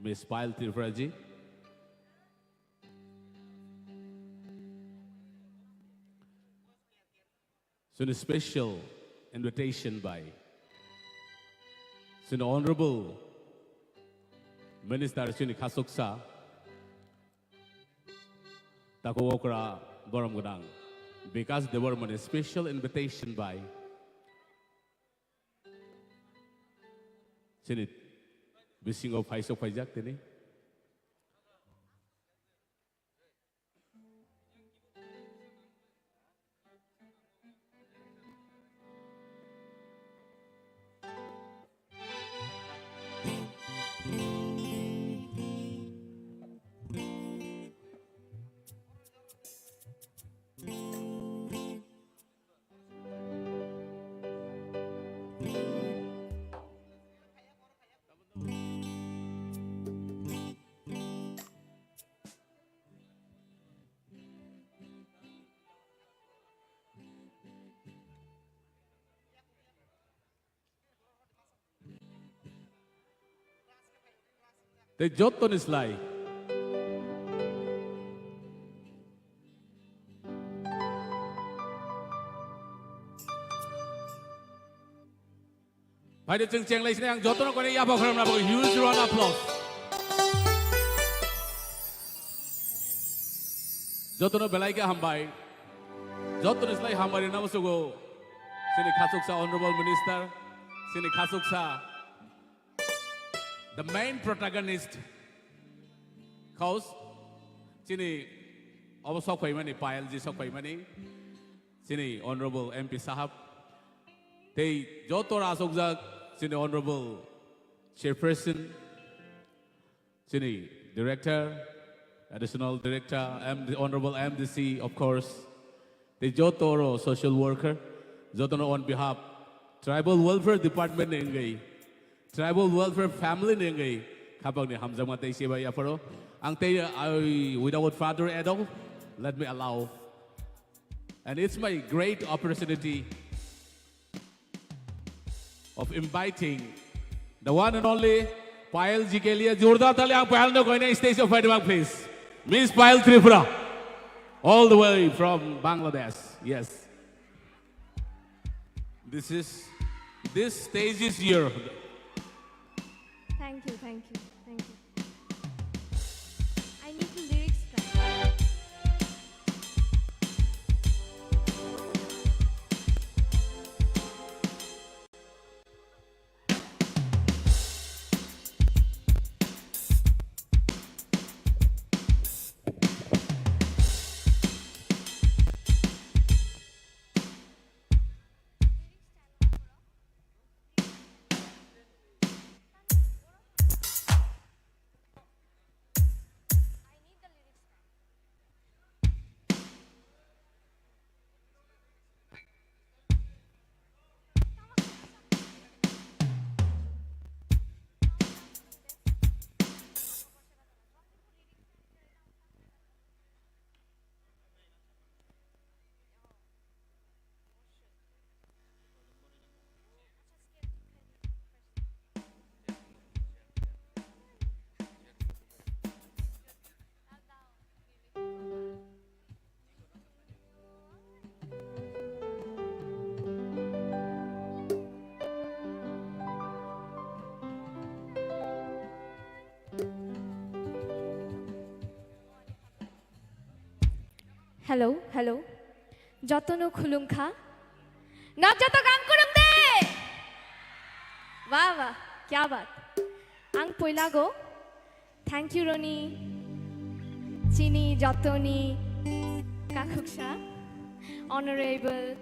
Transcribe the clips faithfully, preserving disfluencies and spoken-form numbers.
Miss Payal Tripura ji. Chini special invitation bai chini Honorable Minister chini khasuksa Taku Okra Borom Gwnang Bikash Debbarmani special invitation bai chini bisingo phaisok phaijak tini. Tei jottoni slai. Phaidi chwng chenglai sini ang jotono koine yapha khorokna bagwi huge round of applause. Jotono belai khe hambai. Jotono slai hambai rwna musugo. Chini khasuksa Honorable Minister, chini khasuksa the main protagonist. Cause chini obo sok phaimani, Payal ji sok phaimani. Chini Honorable M P Sahab. Tei joto asokjak chini Honorable Chairperson, chini Director, Additional Director, M D, Honorable M D C, of course. Tei joto oro social worker, jotono on behalf Tribal Welfare Department ni wngwi, Tribal Welfare Family ni wngwi, khapangni hamjakma tei sibai yapharo. Ang tei, I, without further ado, let me allow. And it's my great opportunity of inviting the one and only Payal ji ke liye jordar tali ang Payal no koine stage of Fairbank, please. Miss Payal Tripura, all the way from Bangladesh. Yes. This is, this stage is your. Thank you, thank you, thank you. I need the lyrics. Hello, hello. Jotono khulumkha. Nok joto gang kurung de. Wah, wah, kya baat. Ang poila go. Thank you, Roni. Chini jotoni kakhuksa, Honorable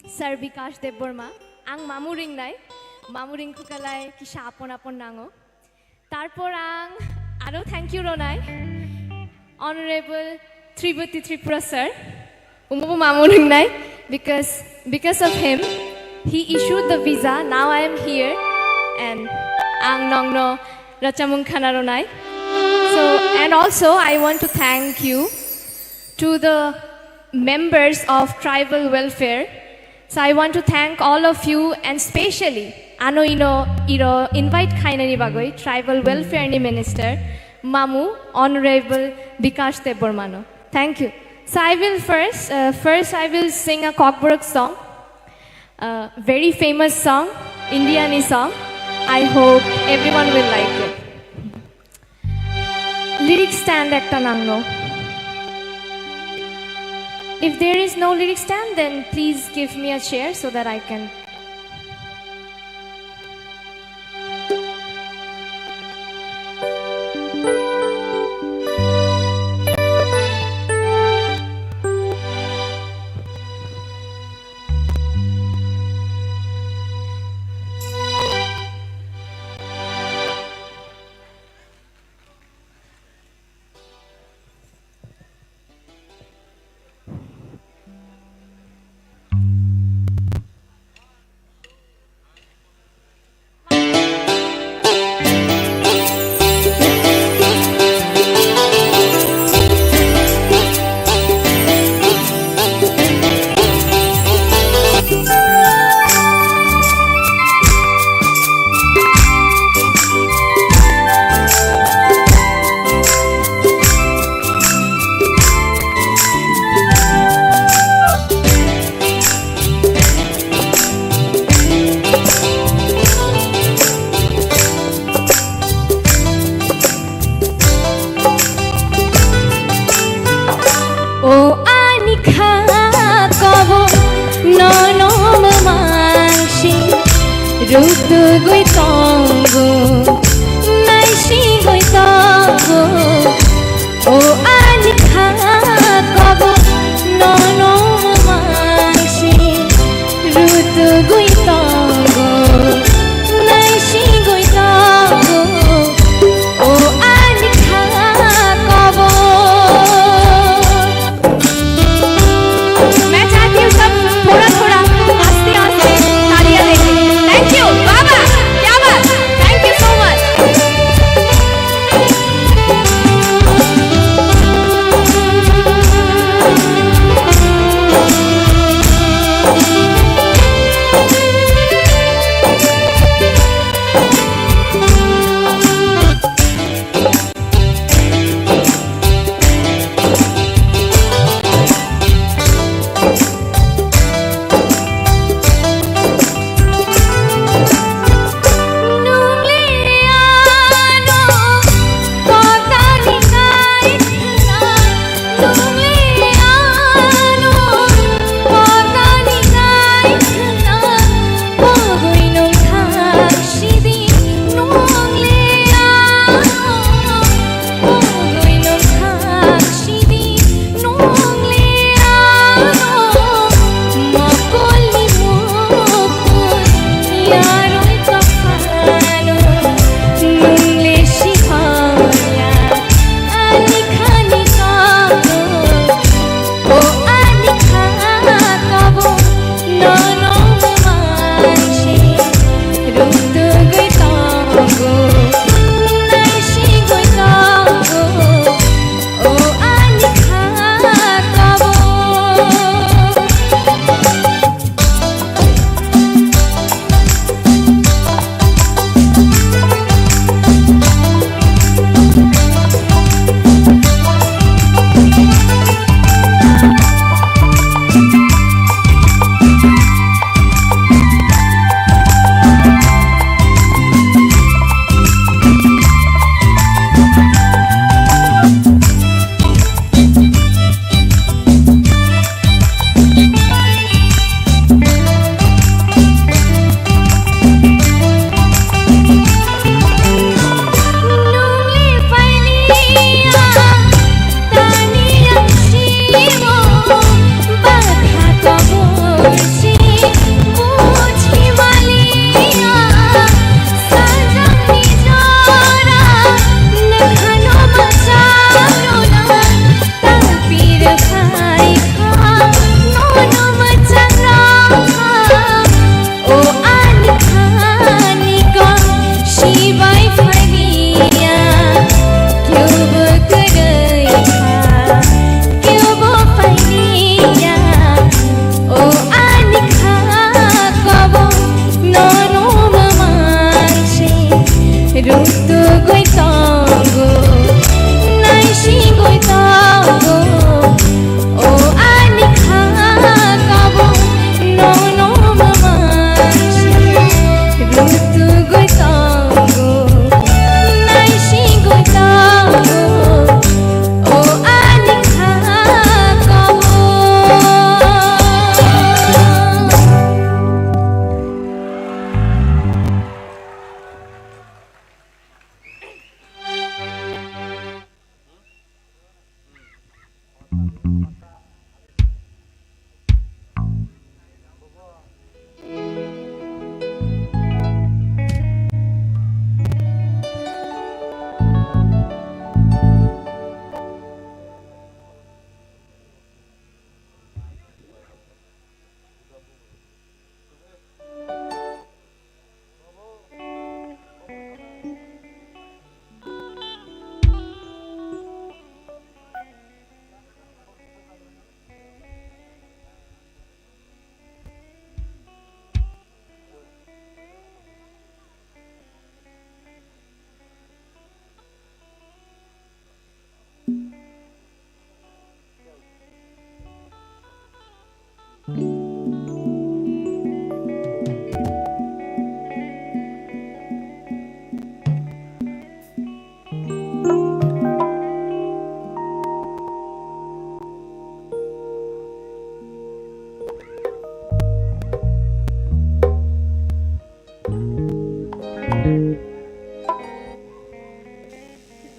Sir Bikash Debbarma. Ang mamu ringnai. Mamu ringkhukalai kisa apon apon nango. Tarpor ang aro thank you ronai Honorable Tribhuti Tripura sir. Umubu mamu ringnai because, because of him, he issued the visa. Now I am here and ang nongno rachamung khana ronai. So, and also I want to thank you to the members of tribal welfare. So I want to thank all of you, and specially Ano ino iro invite khainani bagwi Tribal Welfare ni Minister Mamu Honorable Bikash Debbarmano. Thank you. So I will first, uh, first I will sing a Kokborok song, a very famous song, India ni song. I hope everyone will like it. Lyric stand ekta nangno. If there is no lyric stand, then please give me a chair so that I can. O ani kha kobo nono mwmangsi rutugwi tongo, naisingwi tongo. O ani kha kobo nono mwmangsi rutugwi tongo, naisingwi tongo. O ani kha kobo. मैं चाहती हूँ सब थोड़ा थोड़ा आस्ते आस्ते तालियां देंगे। Thank you, बाबा, क्या बात, thank you so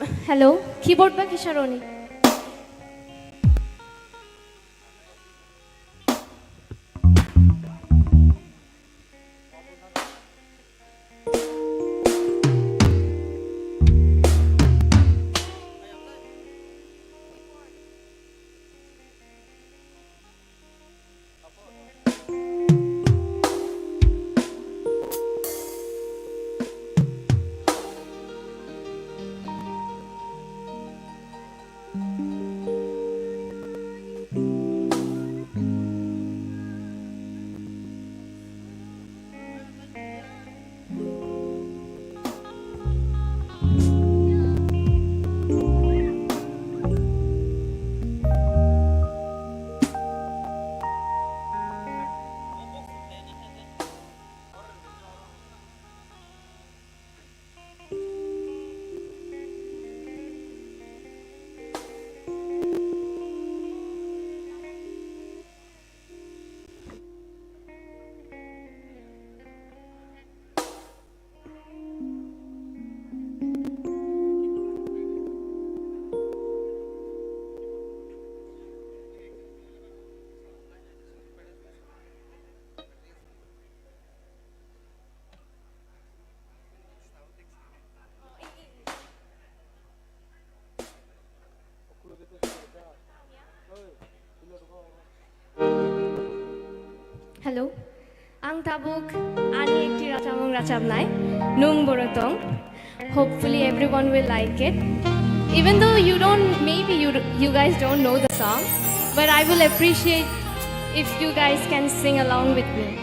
Hello, keyboard ba kisa roni? Hello, ang tabuk ani ekti rachamung rachamnai, Nung Borotong. Hopefully everyone will like it. Even though you don't, maybe you, you guys don't know the song, but I will appreciate if you guys can sing along with me.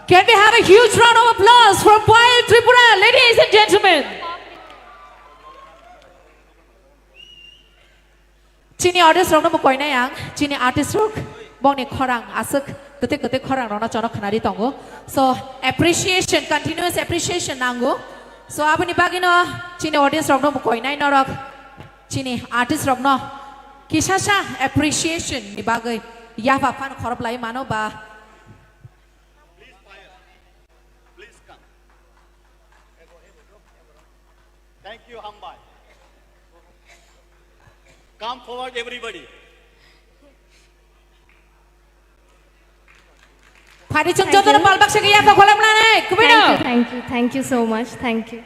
Can we have a huge round of applause for Payal Tripura, ladies and gentlemen? Chini audience rokno bo koinai ang, chini artist rok bongni khorang aswk kwtwi kwtwi khorang rokno chono khwnari tongo. So appreciation, continuous appreciation nango. So aboni bagwino chini audience rokno bo koinai norok chini artist rokno kisasa appreciation ni bagwi yapha phan khorop lai mano ba. Please come. Thank you, Hambai. Come forward, everybody. Phari chwng Thank jotono you. Palbak se ya to kholam lanai, kubino. Thank you, thank you, thank you so much. Thank you.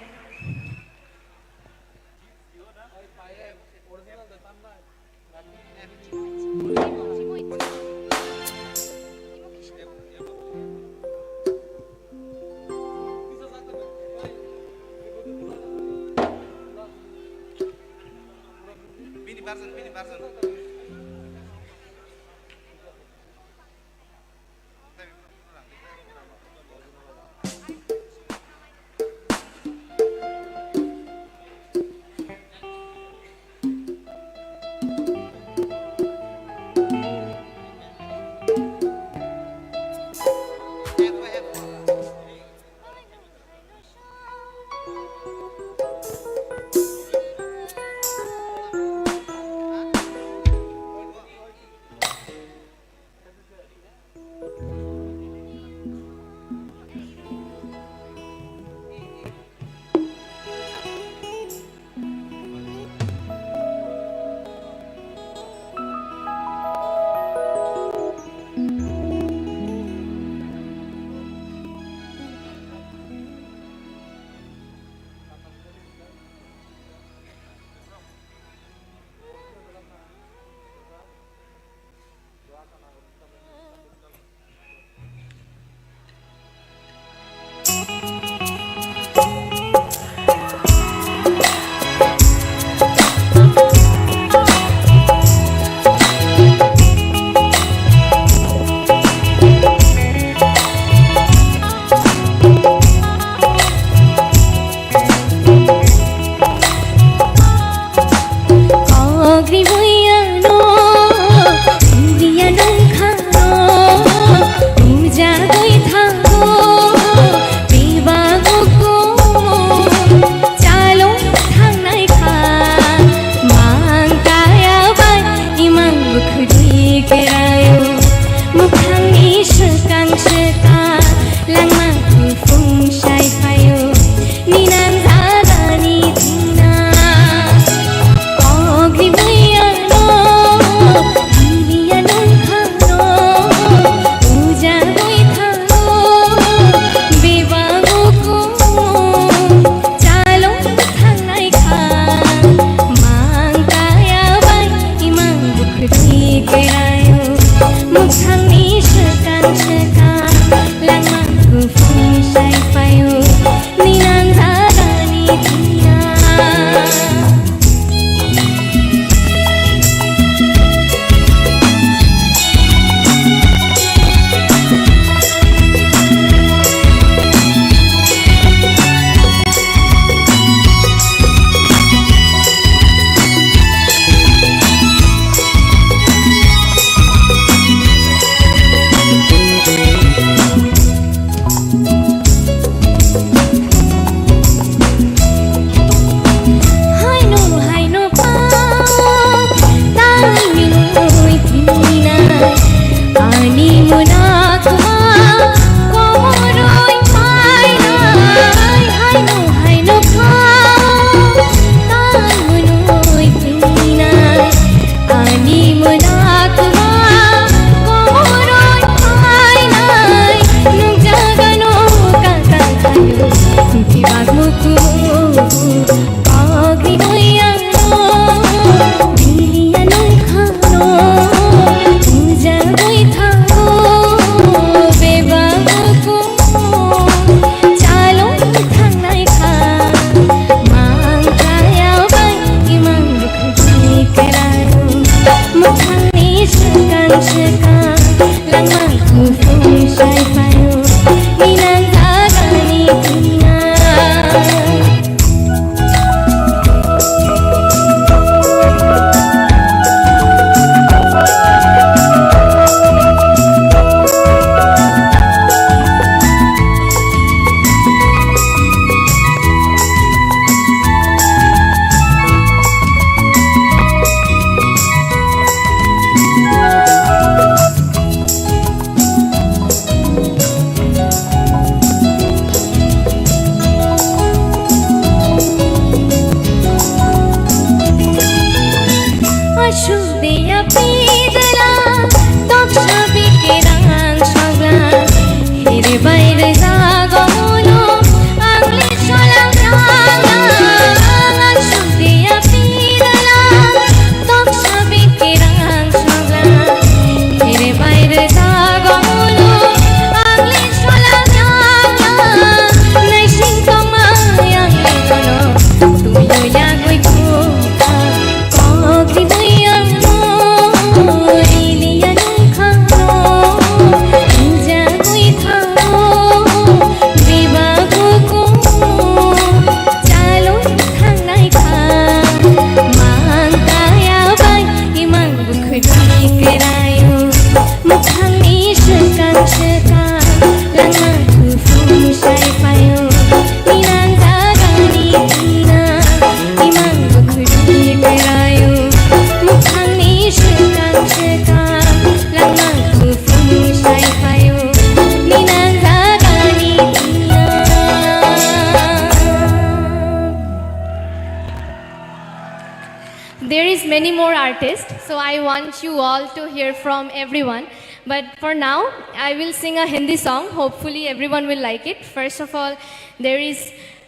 There is many more artists, so I want you all to hear from everyone. But for now, I will sing a Hindi song. Hopefully, everyone will like it. First of all, there is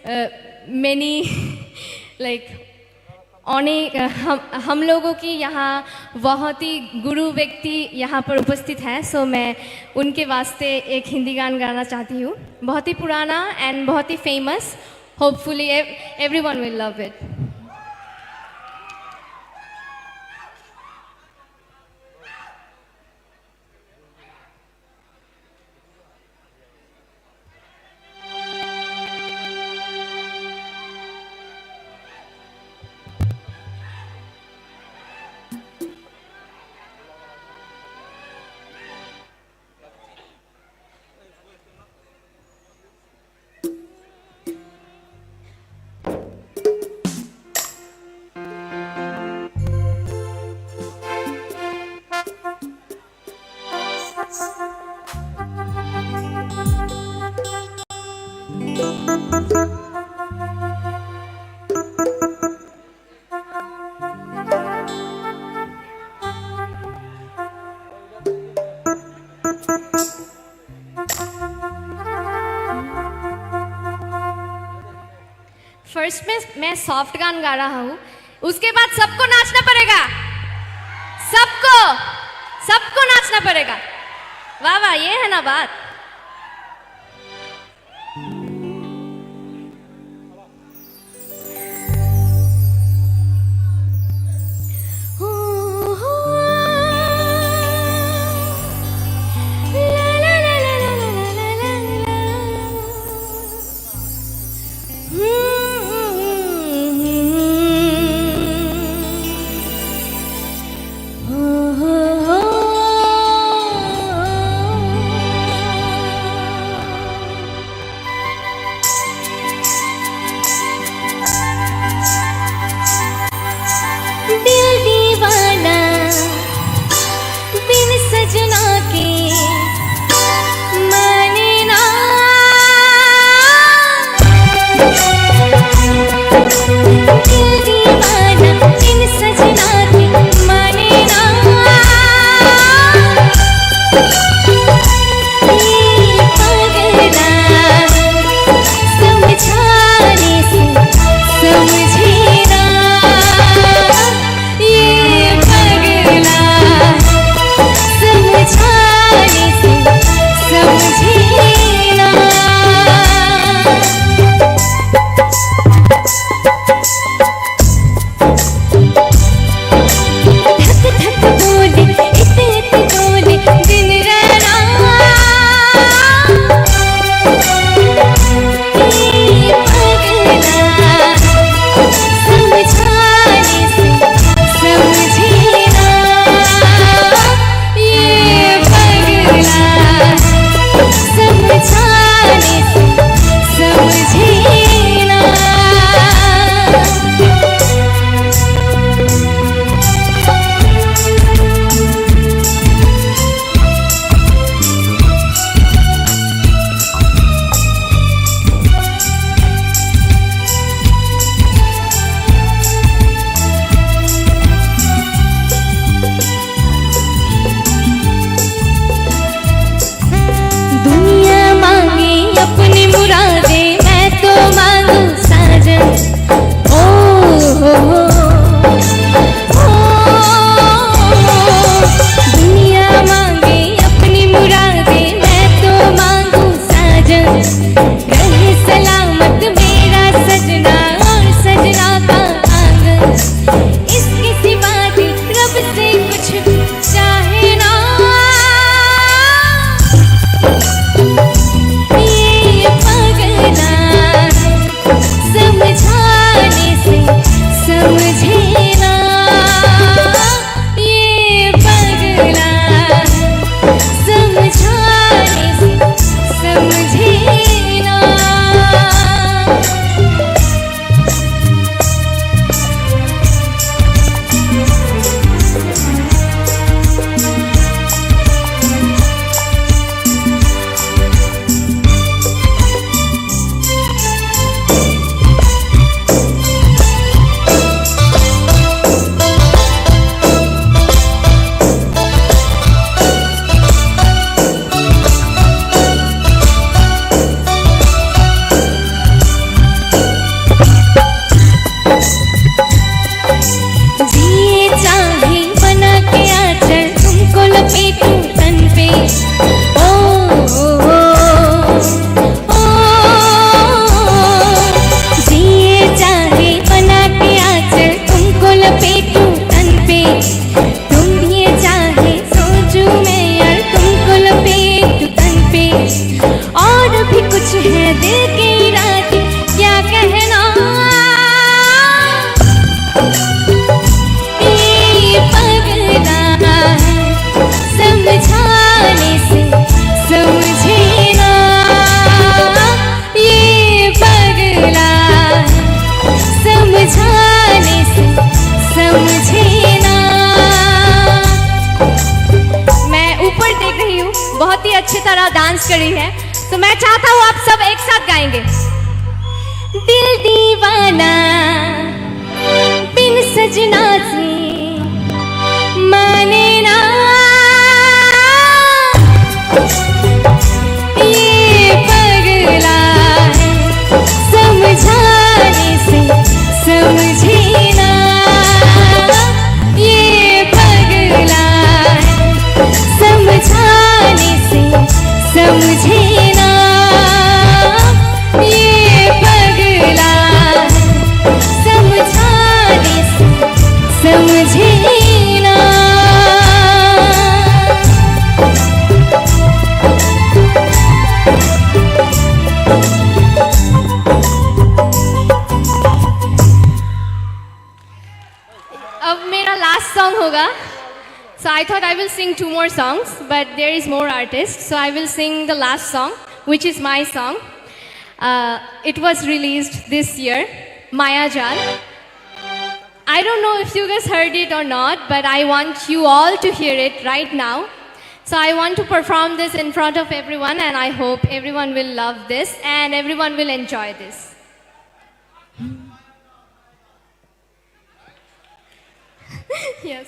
uh, many like अनेक हम हम लोगों की यहाँ बहुत ही गुरु व्यक्ति यहाँ पर उपस्थित है, सो मैं उनके वास्ते एक हिंदी गान गाना चाहती हूँ। बहुत ही पुराना एंड बहुत ही famous. Hopefully, everyone will love it. First में मैं सॉफ्ट गान गा रहा हूँ, उसके बाद सबको नाचना पड़ेगा, सबको, सबको नाचना पड़ेगा। वाह वाह, ये है ना बात। दिल दीवाना बिन सजना के माने ना। दिल दीवाना बिन सजना के माने ना। ये पगला समझाने से समझे ना। ये पगला समझाने से समझे ना। धक धक बोले, इत इत बोले दिन रैना। ये पगला समझाने से समझे ना। ये पगला समझाने से समझे ना। दुनिया मांगे अपनी मुरादे, मैं तो मांगू साजन। ओ हो हो, ओ, दुनिया मांगे अपनी मुरादे, मैं तो मांगू साजन। रहे सलामत मेरा सजना और सजना का आंगन। इसके सिवा दिल रब से कुछ भी चाहे ना। ये पग दिल के राज क्या कहना, ये पगला है, समझाने से समझे ना, ये पगला है, समझाने से समझे ना। मैं ऊपर देख रही हूँ, बहुत ही अच्छी तरह डांस कर रही है। तो मैं चाहता हूँ आप सब एक साथ गाएंगे। दिल दीवाना बिन सजना से माने ना, ये पगला है, समझाने से समझे ना, ये पगला है, समझाने से समझे ना, ये पगला है, समझाने से समझे ना। अब मेरा लास्ट सॉन्ग होगा। So I thought I will sing two more songs, but there is more artist, so I will sing the last song, which is my song. Uh, it was released this year, Maya Jal. I don't know if you guys heard it or not, but I want you all to hear it right now. So I want to perform this in front of everyone, and I hope everyone will love this and everyone will enjoy this. Yes.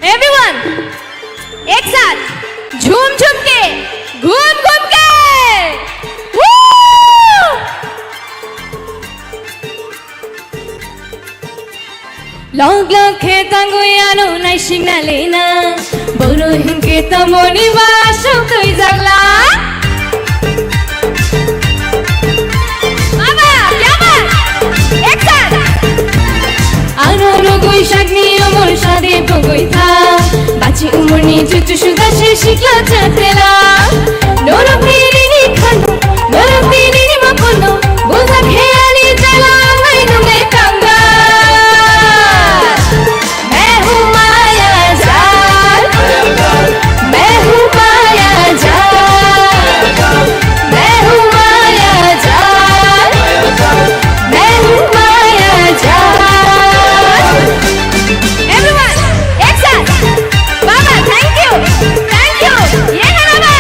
Everyone, एक साथ झूम झूम के, घूम घूम के। Woo! Log log khe tangwi ano naisingna lena, boro hinkhe tamoni ba aswk twijak la. Baba, kya baat? Action! Ano rogwi sakni omor sade pogwi tha, bachi umorni chuchu suda se sikla chatela. Norok ni rini khano, norok ni rini makono, bujak he ani jala mai nungai tangga. मैं हूँ मायाजाल, मैं हूँ मायाजाल, मैं हूँ मायाजाल, मैं हूँ मायाजाल। Everyone, एक साथ। बाबा, thank you, thank you। ये है बाबा।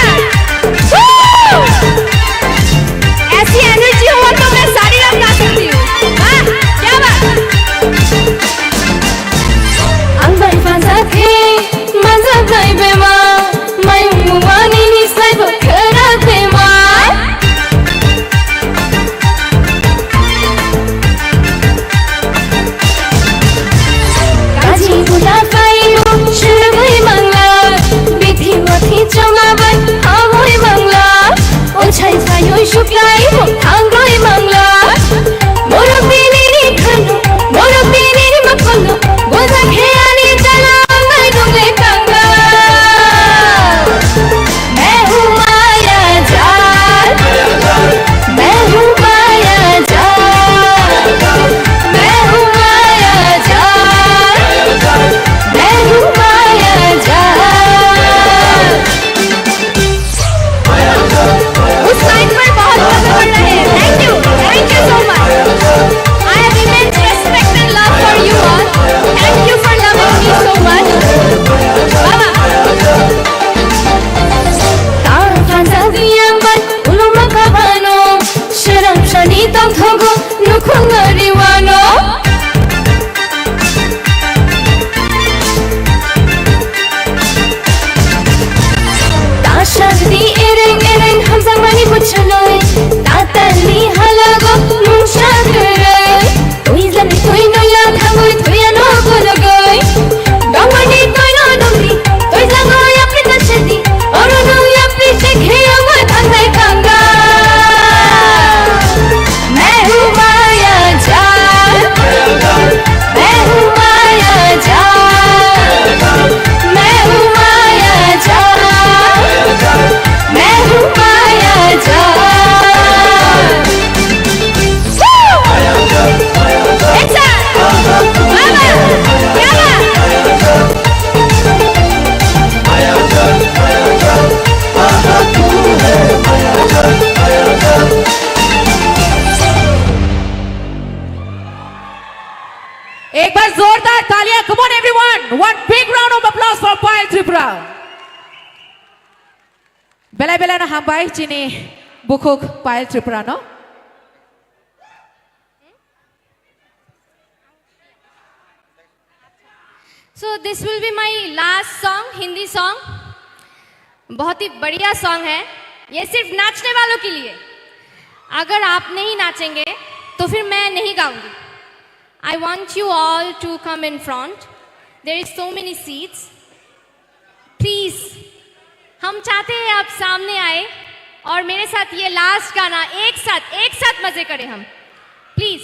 Ekbar zordar taliya, come on everyone, one big round of applause for Payal Tripura. Belai belai no hambai chini bukhuk Payal Tripura no. So this will be my last song, Hindi song. बहुत ही बढ़िया सॉन्ग है ये, सिर्फ नाचने वालों के लिए। अगर आप नहीं नाचेंगे तो फिर मैं नहीं गाऊंगी। I want you all to come in front. There is so many seats. Please, हम चाहते हैं आप सामने आए और मेरे साथ ये लास्ट गाना एक साथ, एक साथ मजे करें हम, please.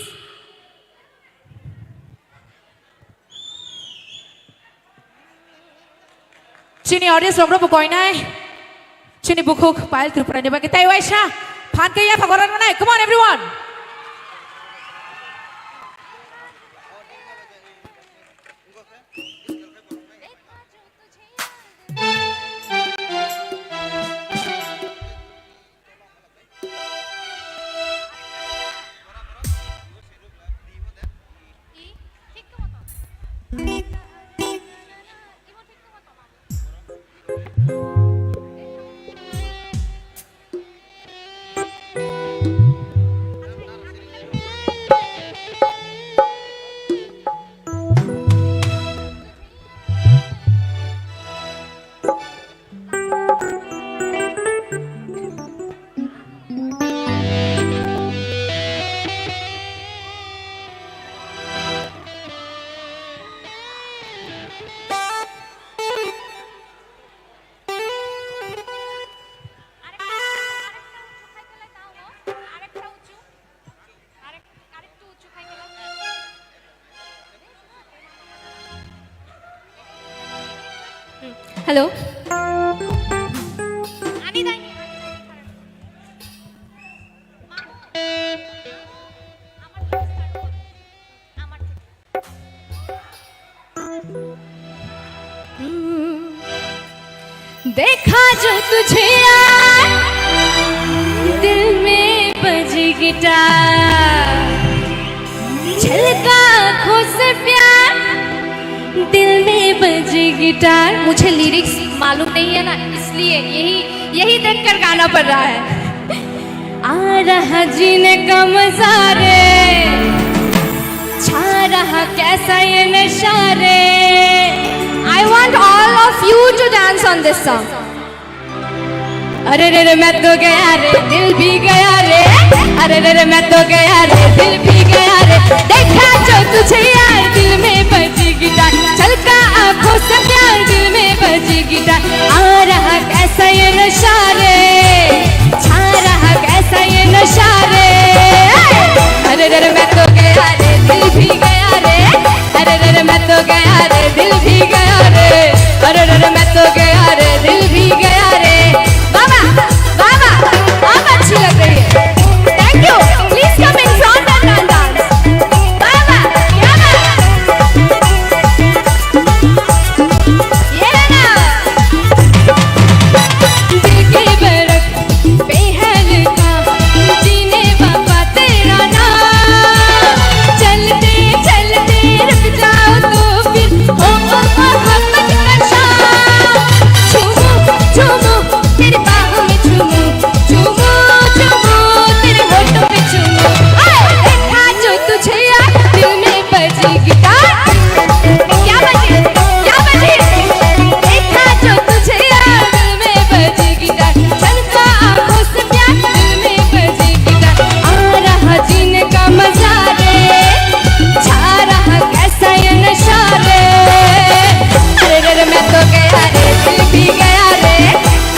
Chini audience rok bo koinai. Chini bukhuk Payal Tripura ni bagwi tei waisa phan khe yapha gorok nai. Come on everyone. Hello. देखा जो तुझे यार, दिल में बजी गिटार, छलका आंखों से प्यार, दिल में बजी गिटार। मुझे लिरिक्स मालूम नहीं है ना, इसलिए यही, यही देखकर गाना पड़ रहा है। आ रहा जीने का मजा रे, छा रहा कैसा ये नशा रे। I want all of you to dance on this song. अरे रे रे मैं तो गया रे, दिल भी गया रे। अरे रे रे मैं तो गया रे, दिल भी गया रे। देखा जो तुझे यार, दिल में बजी गिटार, छलका आंखों से प्यार, दिल में बजी गिटार। आ रहा कैसा ये नशा रे, छा रहा कैसा ये नशा रे। अरे रे रे मैं तो गया रे, दिल भी गया रे। अरे रे रे मैं तो गया रे, दिल भी गया रे। अरे रे रे मैं तो गया रे, दिल भी गया रे। बाबा, बाबा, बहुत अच्छी लग रही है। Thank you। Please come in front and dance। बाबा, क्या बात। ये है ना। दिल के बरक बेहल का जीने बाबा तेरा नाम। चलते चलते रुक जाओ तो फिर हो मोहब्बत का शाम। झूमो झूमो तेरे बाहों में झूमो, झूमो झूमो तेरे होठों पे झूमो। हाय! देखा जो तुझे यार, दिल में बजी गिटार। क्या बजी? क्या बजी? देखा जो तुझे यार, दिल में बजी गिटार। छलका आंखों से प्यार, दिल में बजी गिटार। आ रहा जीने का मजा रे, छा रहा कैसा ये नशा रे। अरे रे रे मैं तो गया रे, दिल भी गया रे।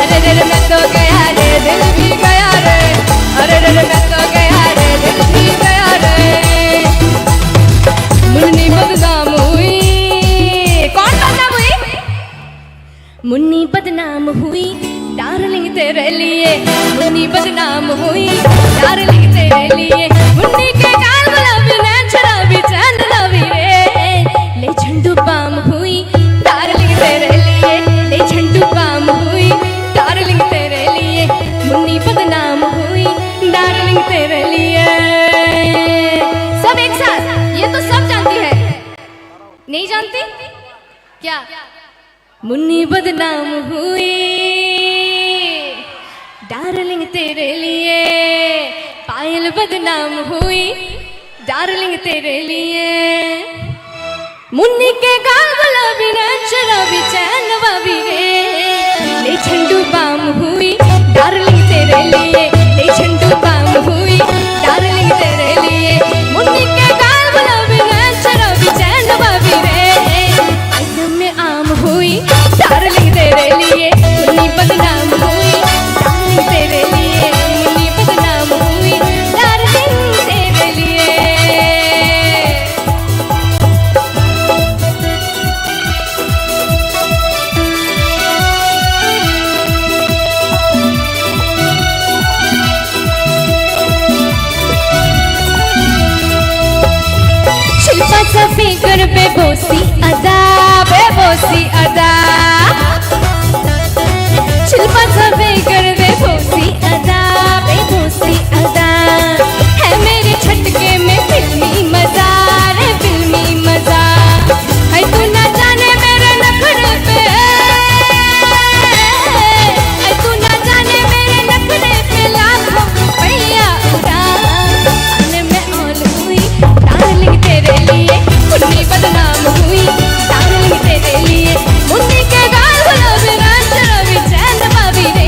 अरे रे रे मैं तो गया रे, दिल भी गया रे। अरे रे रे मैं तो गया रे, दिल भी गया रे। मुन्नी बदनाम हुई। कौन बदनाम हुई? मुन्नी बदनाम हुई डार्लिंग तेरे लिए, मुन्नी बदनाम हुई डार्लिंग तेरे लिए। मुन्नी के गाल गुलाबी, नैन शराबी, चांद रावी रे, ले झंडू बाम हुई डार्लिंग तेरे लिए, ले झंडू बाम हुई डार्लिंग तेरे लिए। मुन्नी बदनाम हुई डार्लिंग तेरे लिए। सब एक साथ, ये तो सब जानती है। नहीं जानते क्या? मुन्नी बदनाम हुई डार्लिंग तेरे लिए, पायल बदनाम हुई डार्लिंग तेरे लिए। मुन्नी के गाल गुलाबी, नैन शराबी, चैन नवाबी रे। ले झंडू बाम हुई डार्लिंग तेरे लिए, ले झंडू बाम हुई डार्लिंग तेरे लिए। मुन्नी के गाल गुलाबी, नैन शराबी, चैन नवाबी रे। आइटम में आम हुई डार्लिंग तेरे लिए, मुन्नी बदनाम हुई डार्लिंग तेरे लिए, मुन्नी बदनाम हुई डार्लिंग तेरे लिए। शिल्पा सफेकर बेबोसी अदा, बेबोसी अदा। शिल्पा सफेकर बेबोसी अदा, बेबोसी अदा। है मेरे छटके में फिल्मी मजा रे, फिल्मी मजा। है तू ना जाने मेरे नखरे पे, है तू ना जाने मेरे नखरे पे लाखों रुपया उड़ा। आने में all हुई डार्लिंग तेरे लिए, मुन्नी बदनाम हुई डार्लिंग तेरे लिए। मुन्नी के गाल गुलाबी, नैन शराबी, चैन नवाबी रे।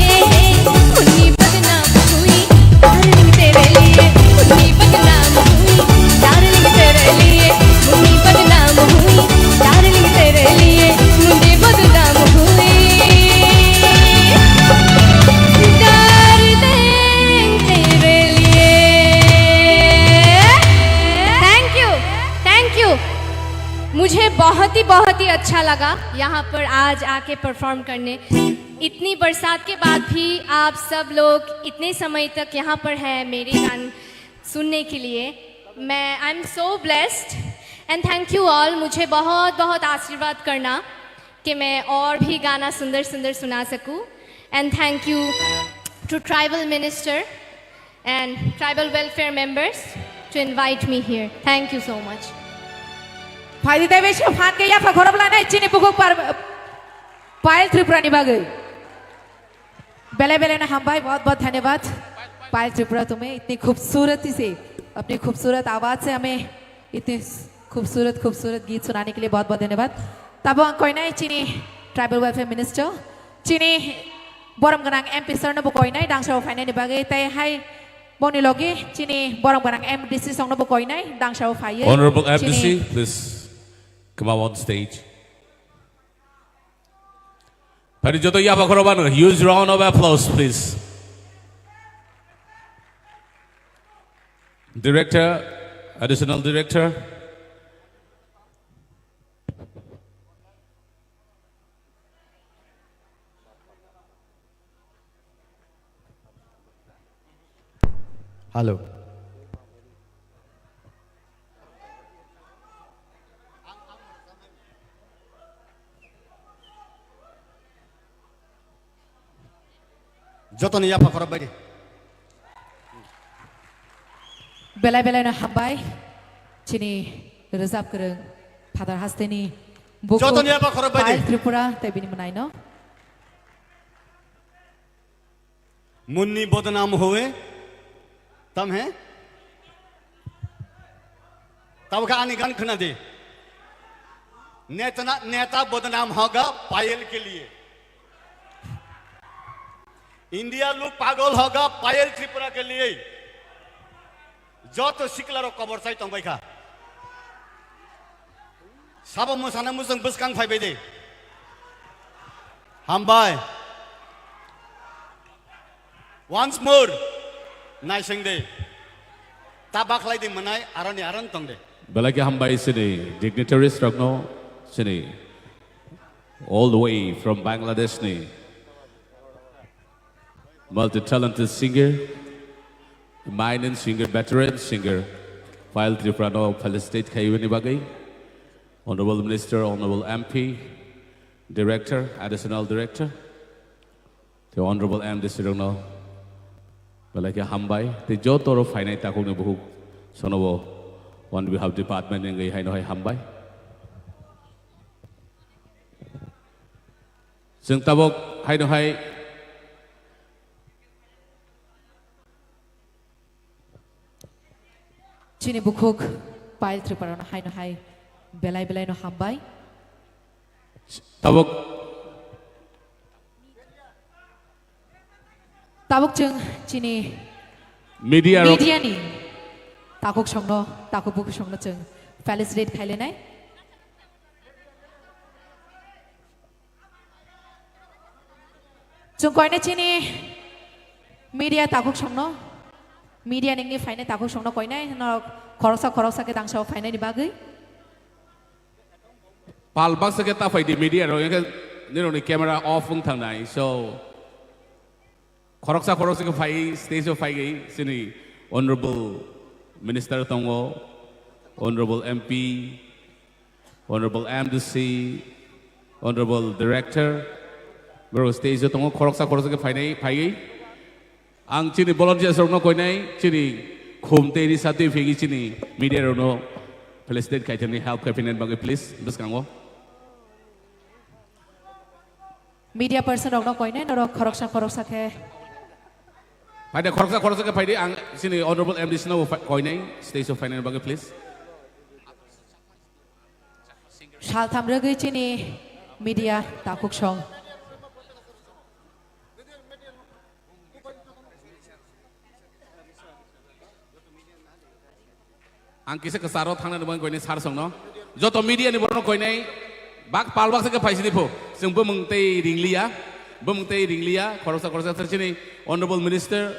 मुन्नी बदनाम हुई डार्लिंग तेरे लिए, मुन्नी बदनाम हुई डार्लिंग तेरे लिए, मुन्नी बदनाम हुई डार्लिंग तेरे लिए, मुन्नी बदनाम हुई डार्लिंग तेरे लिए। Thank you, thank you। मुझे बहुत ही, बहुत ही अच्छा लगा यहाँ पर आज आके परफॉर्म करने। इतनी बरसात के बाद भी आप सब लोग इतने समय तक यहाँ पर हैं मेरे गान सुनने के लिए। मैं, I am so blessed and thank you all। मुझे बहुत, बहुत आशीर्वाद करना कि मैं और भी गाना सुंदर, सुंदर सुना सकूँ। And thank you to tribal minister and tribal welfare members to invite me here. Thank you so much. Phaidi tei bai se phan ke yapha khorop lanai chini bukhuk par Payal Tripura ni bagwi. Belai belai no hambai, bahut bahut dhanyabad. Payal Tripura, tumhe itni khubsurati se, apni khubsurat awaaz se hame itni khubsurat khubsurat geet sunane ke liye bahut bahut dhanyabad. Tabo ang koinai chini tribal welfare minister, chini borom gwnang M P sir no bo koinai dangsa o phainani bagwi, tei hai boni logi chini borom gwnang M D C song no bo koinai dangsa o phaiwi. Honorable M D C, chini please come up on stage. Phaidi joto yapha khorok bano, huge round of applause, please. Director, additional director. Hello. Jotoni yapha khorok bai di. Belai belai no hambai. Chini rwchap kwrwng Phatar hasteni bukhuk. Jotoni yapha khorok bai di. Payal Tripura tei bini mwnaino. Munni बदनाम हुए, तम है? तब का आनी गान खना दे। नेता, नेता बदनाम होगा पायल के लिए। इंडिया लोग पागल होगा पायल त्रिपुरा के लिए। Joto sikla rok kobor chai tong bai kha. Sabo mwsana mwswng bwskang phai bai de. Hambai. Once more. Naising de. Ta bakhlai di mwnai aroni aron tong de. Belai khe hambai chini dignitaries rokno, chini all the way from Bangladesh ni multi-talented singer, eminent singer, veteran singer, Payal Tripura no felicitate khaiyani bagwi, Honorable Minister, Honorable M P, Director, Additional Director, the Honorable M D C rokno belai khe hambai, tei joto ro phainai takhukni bukhuk sonobo on behalf department wngwi haino hai hambai. Chwng tabuk haino hai. Chini bukhuk Payal Tripura no haino hai belai belai no hambai. Tabuk. Tabuk chwng chini media rok, media ni takhuk songno, takhuk bukhuk songno chwng felicitate khailainai. Chwng koinai chini media takhuk songno, media ningni phainai takhuk songno koinai, no khoroksa khoroksa khe dangsa o phainai ni bagwi. Pal baksa khe ta phai di media rok, hwnkhe nirokni camera off wng thangnai. So, khoroksa khoroksa khe phai, stage o phai gwi chini Honorable Minister tongo, Honorable M P, Honorable M D C, Honorable Director, borok stage o tongo, khoroksa khoroksa khe phainai, phaiwi. Ang chini volunteers rokno koinai, chini khum tei risa twi phegwi chini media rokno felicitate khaithani help khaiphinani bagwi, please, bwskango. Media person rokno koinai, norok khoroksa khoroksa khe. Phaide khoroksa khoroksa khe phaidi, ang chini Honorable M D C no bo phai-, koinai, stage o phainani bagwi, please. Saltham rwgwi chini media takhuk song. Ang kisa kwcharo thangna nukmani koinai sir songno. Joto media ni borokno koinai bak pal baksa khe phaisidi pho. Chwng bumung tei ringliya. Bumung tei ringliya. Khoroksa khoroksa chini Honorable Minister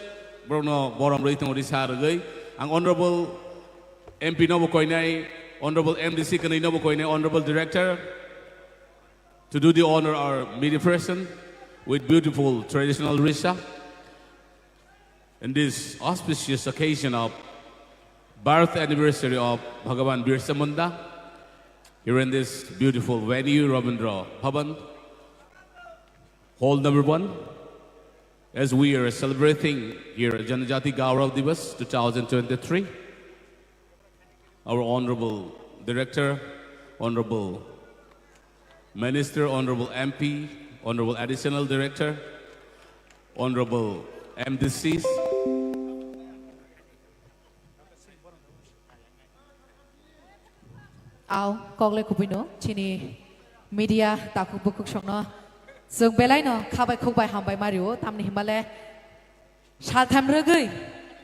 borokno borom rwi tongo risa rwgwi. Ang Honorable M P no bo koinai, Honorable M D C kwnwi no bo koinai, Honorable Director, to do the honor our media person with beautiful traditional risa. In this auspicious occasion of birth anniversary of Bhagavan Birsa Munda, here in this beautiful venue, Rabindra Bhavan, hall number one, as we are celebrating here Janajati Gaurav Divas two thousand twenty-three, our Honorable Director, Honorable Minister, Honorable M P, Honorable Additional Director, Honorable M D Cs. Aw, koklai kubuino, chini media takhuk bukhuk songno chwng belaino khabai khukbai hambai mario, tamni himbale saltham rwgwi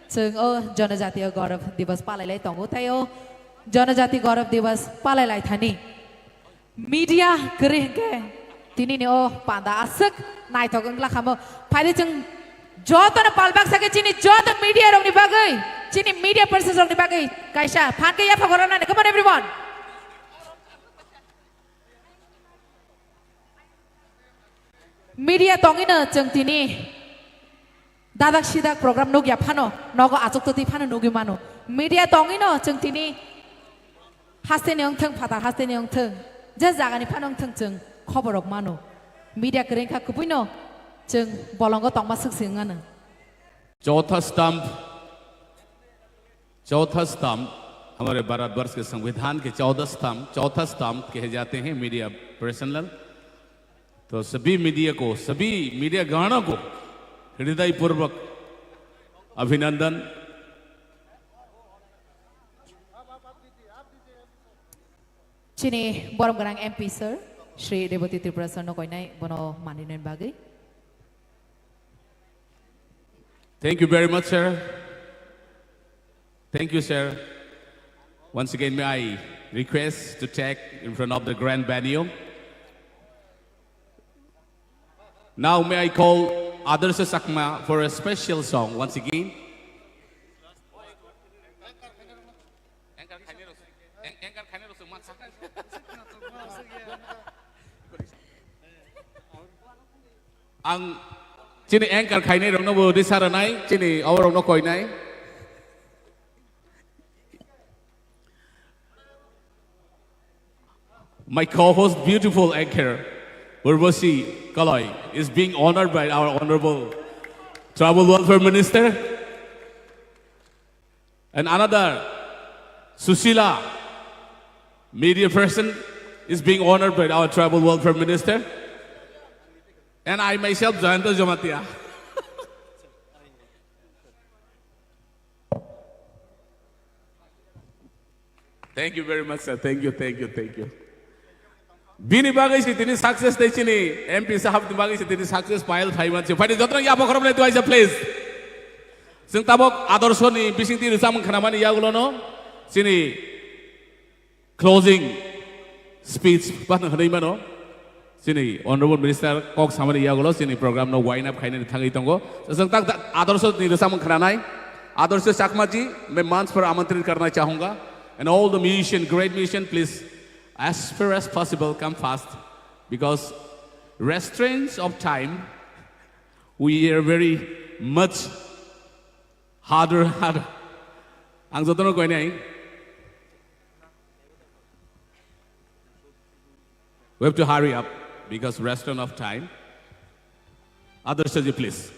chwng o Janajatiya Gaurav Divas palailai tongo, tei o Janajati Gaurav Divas palailai thani. Media kwrwi hinkhe tinini o panda aswk naithok wngla khamo. Phaidi chwng jotono pal baksa khe chini joto media rokni bagwi, chini media persons rokni bagwi kaisa phan khe yapha goroknani. Come on everyone. Media tongwino chwng tini dadak sidak program nukya phano, nogo achuk twi phano nugwi mano. Media tongwino chwng tini hasteni wngthwng, phatar hasteni wngthwng, je jagani phano wngthwng, chwng khobor rok mano. Media kwrwi wngkha kubuino chwng bolongo tongma swk se wngmano. Chautha stamp, chautha stamp, hamare Bharatvarsh ke sangvidhan ke chautha stamp, chautha stamp kehe jate hain media personnel. To sabhi media ko, sabhi media gano ko hridaypurvak abhinandan. Chini borom gwnang M P sir, Shri Rebati Tripura sir no koinai bono manini bagwi. Thank you very much, sir. Thank you, sir. Once again, may I request to take in front of the grand venue. Now, may I call Adarsh Chakma for a special song once again? Ang chini anchor khainai rokno bo risa rwnai, chini abo rokno koinai. My co-host, beautiful anchor, Urvashi Kaloi, is being honored by our Honorable Tribal Welfare Minister. And another, Susila, media person, is being honored by our Tribal Welfare Minister. And I myself, Jayanta Jamatia. Thank you very much, sir. Thank you, thank you, thank you. Bini bagwi se tini success tei chini M P sahab ni bagwi se tini success pile thai manse. Phaidi jotono yapha khoroknai tuaisa, please. Chwng tabok Adorsho ni bisingtwi rwchapmung khnamani yagulono chini closing speech phano hwnwi mano. Chini Honorable Minister kok samani yagulo chini program no wind up khainani thangwi tongo. Chwng tak tak Adorsho ni rwchapmung khnanai. Adorsho Chakma ji, main manch par amantrit karna chahunga. And all the musician, great musician, please, as far as possible, come fast. Because restraints of time, we are very much harder, harder. Ang jotono koinai. We have to hurry up because rest enough time. Adorsho ji, please.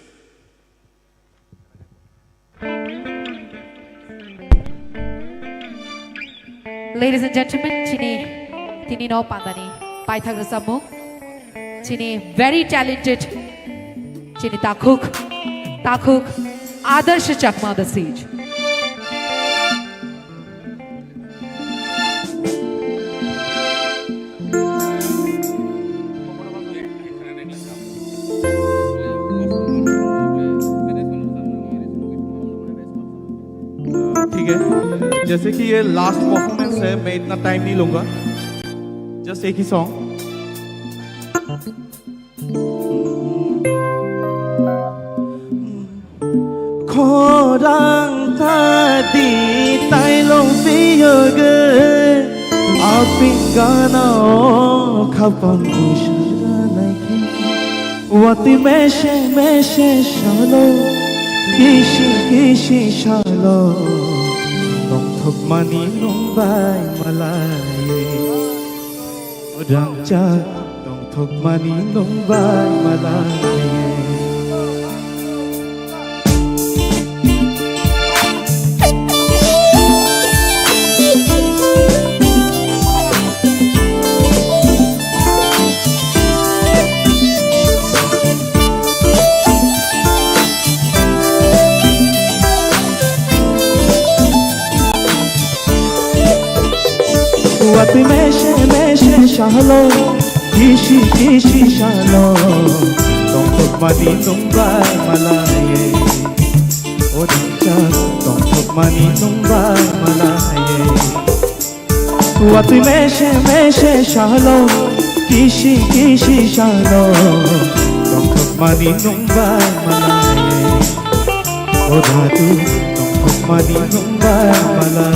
Ladies and gentlemen, chini tini no pandani paithak rwchapmung. Chini very talented, chini takhuk, takhuk Adarsh Chakma the stage. ठीक है, जैसे कि ये last performance है, मैं इतना टाइम नहीं लूंगा, जस्ट एक ही song. Khorang ta di tailong piyogwi, aping gana o khapang buisara naikhe. Watwi mese mese salo, kisi kisi salo, tongthokmani nung bai malai. Rangchak tongthokmani nung bai malai. Watwi mese mese salo, kisi kisi salo, tongthokmani nung bai malai. O rangchak tongthokmani nung bai malai. Watwi mese mese salo, kisi kisi salo, tongthokmani nung bai malai. O ratu tongthokmani nung bai malai.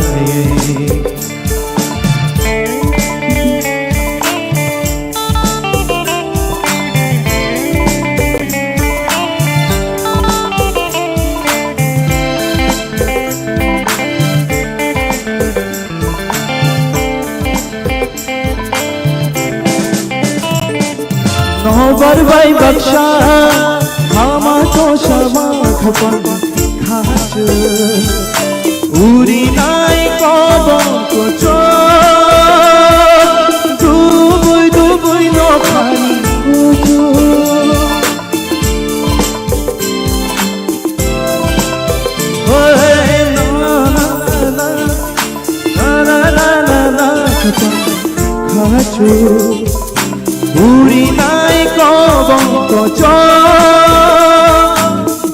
Nobar bai baksa hama tosa ma khapang khachu. Uri nai kobong kocho. Dubui dubui no khani kocho. Oi, na, na, na, na. Khachu, uri nai kobong kocho,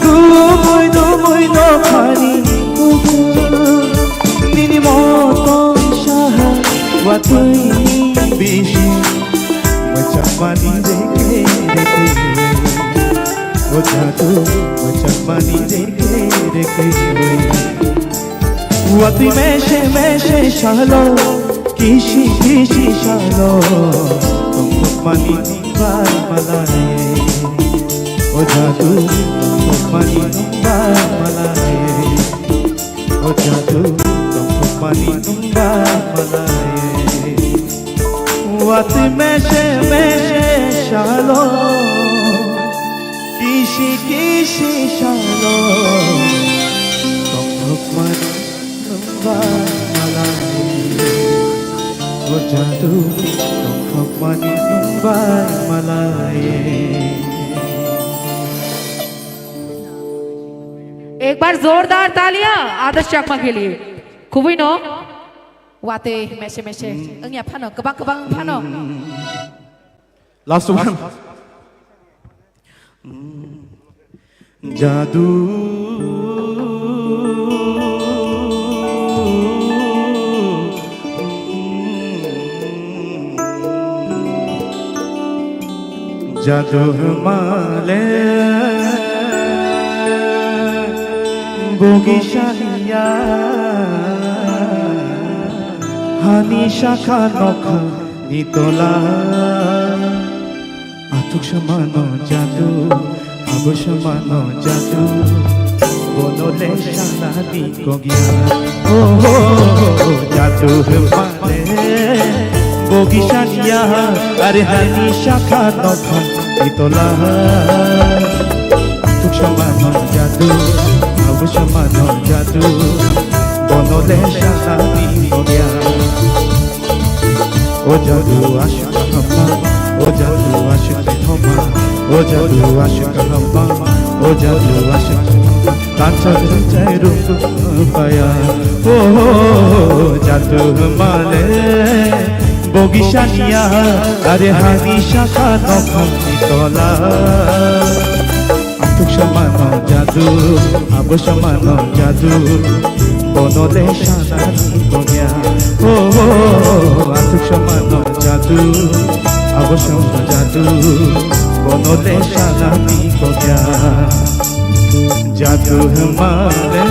dumui dumui no khani kuku, nini moto saha watui bisi, machak mani reke reke, o jadu machak mani reke reke. Watwi mese mese salo, kisi kisi salo, tongthokmani nung bai malai. O jadu, tongthokmani nung bai malai. O jadu, tongthokmani nung bai malai. Watwi mese mese salo, kisi kisi salo, tongthokmani nung bai malai. O jadu, tongthokmani nung bai malai. Ekbar zordar taliya Adarsh Chakma ke liye. Khubui no. Wate mese mese. Wngya phano, kwbang kwbang phano. Last one. Jadu. Jadu male bogi saniya hani shakha nokha ni tola. Athuk samano jadu, abo samano jadu, bono le sanani kogya. Oh, jadu male, bogi sanya, are hani shakha nokha itola. Athuk samano jadu, abo samano jadu, bono le sanani kogya. O jadu ashuk kahamba, o jadu ashuk thoma, o jadu ashuk kahamba, o jadu ashuk thoma. Tansa chai ru paya, o jadu male, bogi sanya, are hani shakha nokha ni tola. Athuk samano jadu, abo samano jadu, bono le sanani kogya. Oh, athuk samano jadu, abo samano jadu, bono le sanani kogya. Jadu male.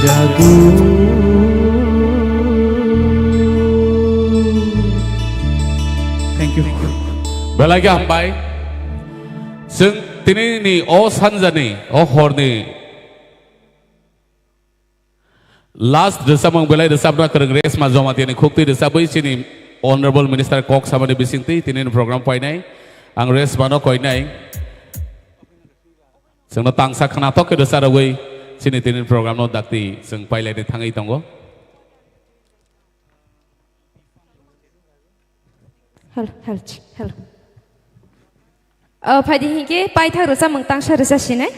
Jadu. Thank you. Belai khe hambai. Chwng tini ni o sanjani, o horni last rwchapmung belai rwchapna kwrwng Reshma Jamatia ni khuktwi rwchabwi chini Honorable Minister kok samani bisingtwi tini ni program painai. Ang Reshma no koinai. Chwngno tangsa khnathok khe rwcharogwi chini tini ni program no dakti chwng pailaini thangwi tongo. Hello, hello, hello. O, phaidi hinkhe paithak rwchapmung tangsa rwcha sinai.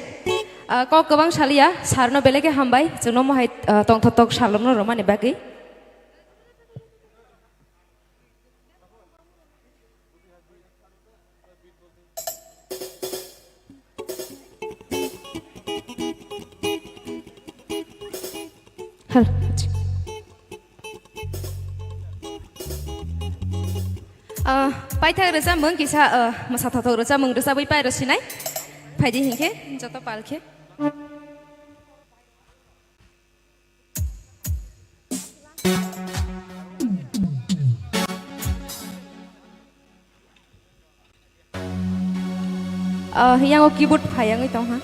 O, kok kwbang saliya, sir no belai khe hambai, chwngno mohai, o, tongthok tok salokno rwmani bagwi. Hello. Ah, paithak rwchapmung kisa, ah, mwsathothok rwchapmung rwchabwi pairo sinai. Phaidi hinkhe joto pal khe. Ah, yang o keyboard phai wngwi tong ha.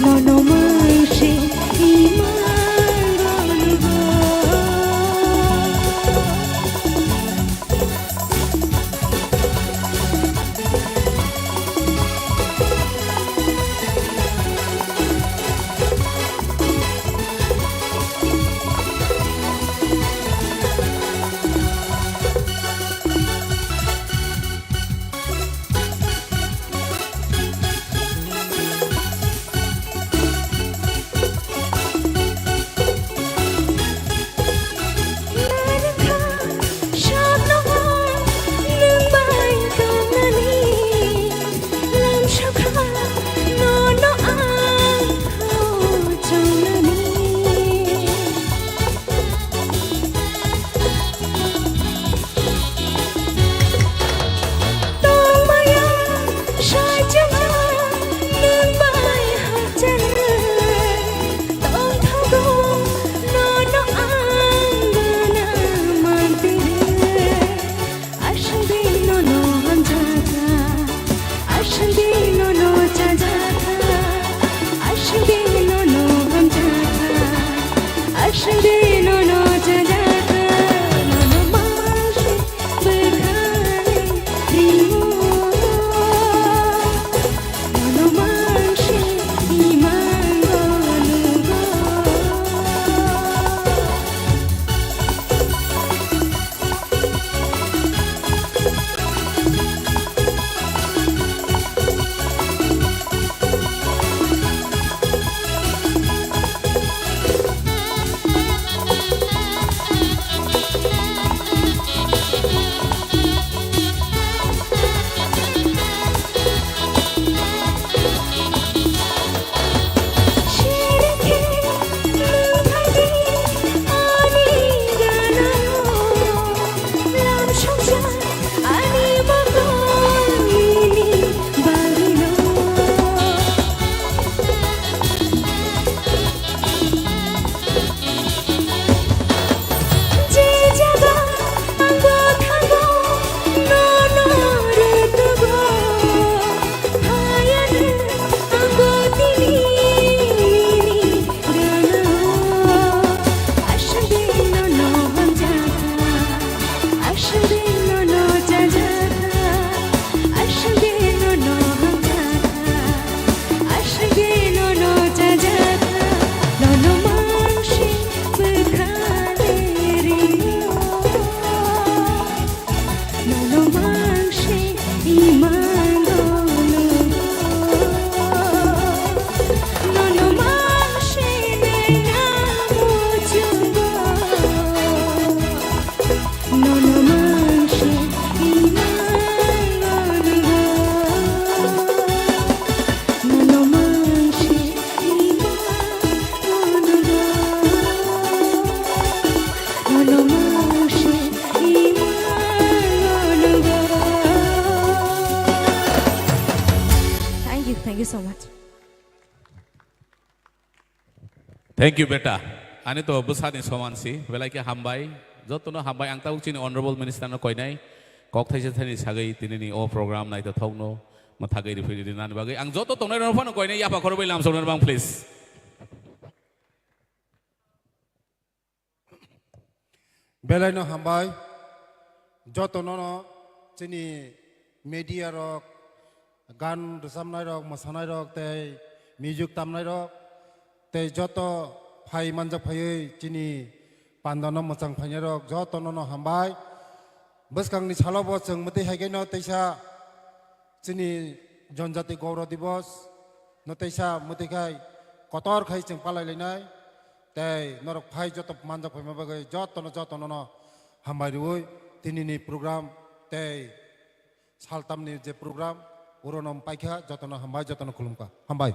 Nono mangsi imang golgo. you so much. Thank you, beta. Ani to bwsani soman si, belai khe hambai. Jotono hambai, ang tabuk chini honorable minister no koinai. Kok thaisa thani sagwi tinini o program naithothokno mwthagwi rifrwi rinani bagwi. Ang joto tongnai rok phano koinai yapha khorokbai lamsoknani bang, please. Belaino hambai, jotono no chini media rok, gan rwchapnai rok, mwsanai rok tei music tamnai rok tei joto phai manjak phaiwi chini pandano mwchang phainai rok jotono no hambai. Bwskangni salo bo chwng mwtwi hai khe no teisa chini Jonjati Gaurav Divas no teisa mwtwi khai kotor khai chwng palai lainai. Tei norok phai joto manjak phaima bagwi jotono jotono no hambai rwui tinini program tei saltamni je program orono paikha jotono hambai jotono khulumkha hambai.